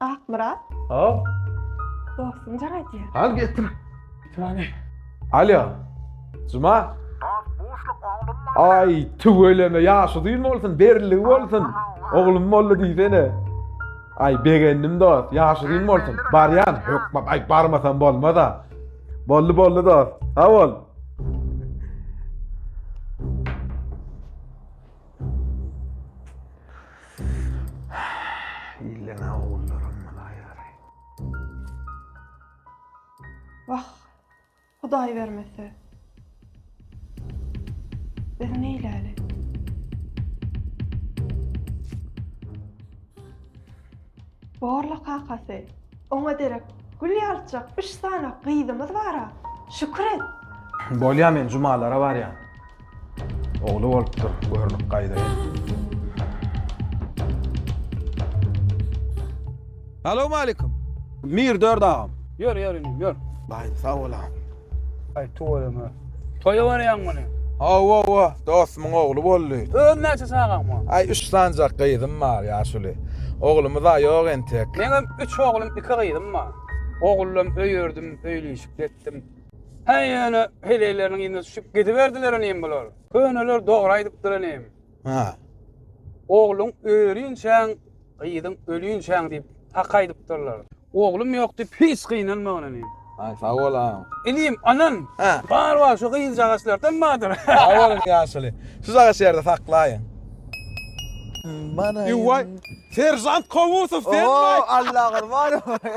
Akmyrat. Haw. Dostuň jaň edýär. Al getir. Tany. Alýo. Juma. Aý, tüweleme, ýaşy uzyn bolsun, berligi bolsun. Oglum boldy diýsene. Aý, begendim dost, ýaşy uzyn bolsun. Barýan, hökman, aý, barmasam bolmaz-a. Boldy, boldy dost. Sag bol. Illeň ogullaram bulaýary. Wah, Hudaý bermese. Biz neýläli? Borla kakasy, oňa derek gül ýalyjak üç sany gyzymyz bar-a, şükür et! Bolýa men jumalara barýan. Ogly bolupdyr, görnüp gaýdaýyn. Salowmalikim. Mir Dört agam. Ýör, ýör inim, ýör. Daýym sag bol agam. Aý tüweleme. Toýa barýaňmy ony? Hawa, hawa, dostumyň ogly boldy. Öz näçe çagaň bar? Aý üç sanjak gyzym bar, ýaşuly. Oglumyz-a ýok entek. Meňem üç oglum, iki gyzym bar. Ogullam öýerdim, öýli-işikli etdim. Häý ýöne heleýleriniň yzyna düşüp gidiberdiler inim bular. Köneler dogry aýdypdyr inim. Hä. Ogluň örinçäň, gyzyň ölinçäň diýip hak aýdypdyrlar. Oglum ýok diýip hiç gynanmagyn inim. Aý sag bol agam. Inim anan Hä. bar bar şu gyzjagaçlardan bardyr. Sag boluň ýaşuly. Şu jagaç ýerde saklaýyň. Ewaý. Seržant Kowusow sen Oo, Allah gurban.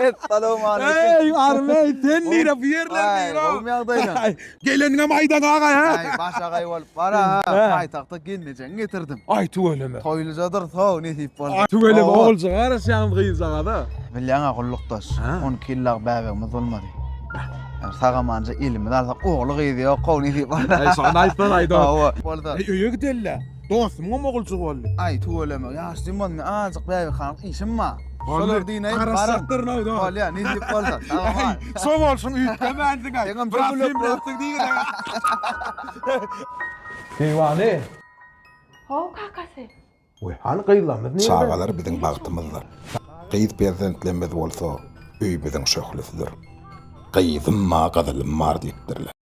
Essalawmaleýkim. Eý, armeý, sen nire bu ýerler nire? Aý, gowmy ýagdaýlaň? Geleniňem aýdan aga, hä? Aý, başagaý bolup bar-a, paýtagta gelnejeňi getirdim. Aý, tüweleme. Toýlujadyr, sow, nesip bolsa. Tüweleme, oguljyga garaşýaňyz gyzjagaza. Bilýäň-ä gullukdaş, 12 ýyl dagy bäbegimiz bolmady. Sag-amanja elimize alsak, ogly-gyzy ýok, how, nesip bolsa. Aý, şony aýtsaň aýda. Hawa, bolsa. Eý, öýe gideli-le. Dostumyňam oguljygy boldy. Aý, tüweleme, ýaş dymaz, men azajyk bäbekhanlyk işim bar. Şolar dynaýyp baryn. Garaşjakdyryn ow, dost. Bolýa, nesip bolsa. Sag-aman. Şo bolşuň üýtgemänsiň-aý. Seňem Biraz bir gülüp semräpsiň diýgin-ä. Keýwany. How, kakasy. Weý, hany gyzlarymyz nirede? Çagalar biziň bagtymyzdyr. Gyz perzentlerimiz bolsa öýümiziň şöhlesidir. Gyzym bar, gyzylym bar diýipdirler.